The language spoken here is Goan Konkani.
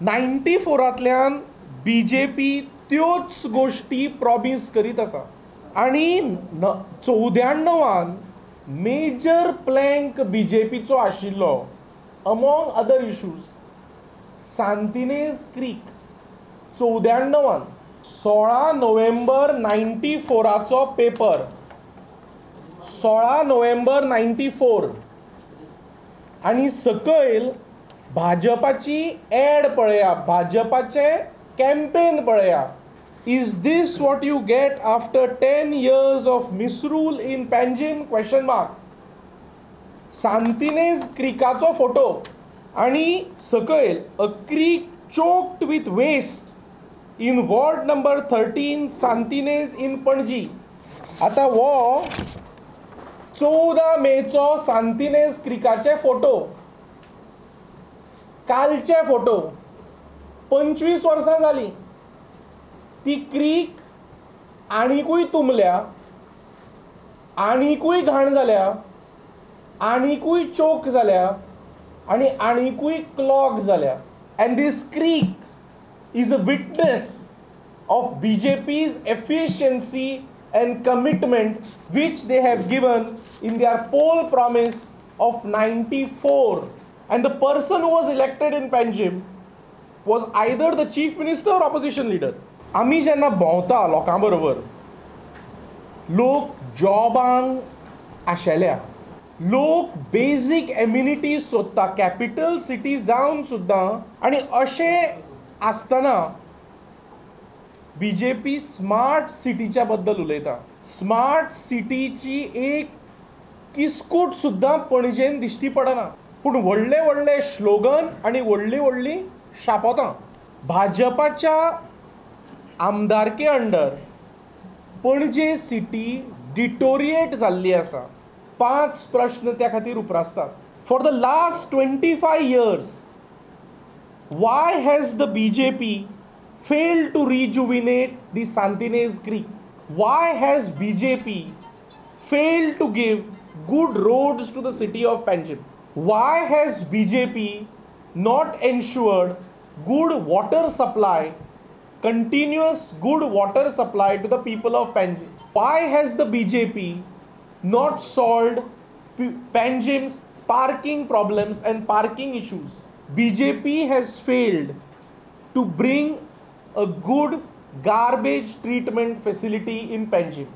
94 तल्यान बीजेपी त्योच गोश्टी प्रॉमीस करीत आसा आनी 94 न मेजर प्लँक बीजेपीचो आशिल्लो, अमोंग अदर इश्यूज, सांतिनेज क्रीक. 94 न 16 नोव्हेंबर 94 चो पेपर, 16 नोव्हेंबर 94, आनी सकयल भाजपाची एड पळया, भाजपाचें कॅम्पेन पळया. "Is this what you get after 10 years of misrule in Panjim?" Question mark. Santinez क्रिकाचो फोटो आनी सकयल "A creek choked with waste in ward number 13, Santa Inez in Panaji". आतां हो 14 मेचो सांतिनेज क्रिकाचे फोटो, कालचे फोटो. 25 वर्सां जालीं, ती क्रीक आनिकूय तुंबल्या, आनिकूय घाण जाल्या, आनिकूय चोक जाल्या आनी आनिकूय क्लॉग जाल्या. And this creek is a witness of BJP's efficiency and commitment, which they have given in their poll promise of 94. And the person who was elected in Panjim was either the chief minister or opposition leader. आमी जेन्ना भोंवता लोकां बरोबर, लोक जॉबांक आशेल्या, लोक बेजीक एमिनिटीज सोदता कॅपिटल सिटी जावन सुद्दां. आनी अशें आसतना बीजेपी स्मार्ट सिटीच्या बद्दल उलयता. स्मार्ट सिटीची एक किस्कूट सुद्दां पणजेन दिश्टी पडना, पूण व्हडले व्हडले स्लोगन आनी व्हडली व्हडली शापोतां. भाजपाच्या आमदारके अंडर पणजे सिटी डिटोरिएट जाल्ली आसा. पांच प्रश्न त्या खातीर उप्रासतात. For the last 25 years, why has the BJP failed to rejuvenate the Santa Inez Creek? Why has BJP failed to give good roads to the city of Panjim? Why has BJP not ensured good water supply, continuous good water supply to the people of Panjim? Why has the BJP not solved Panjim's parking problems and parking issues? BJP has failed to bring a good garbage treatment facility in Panjim.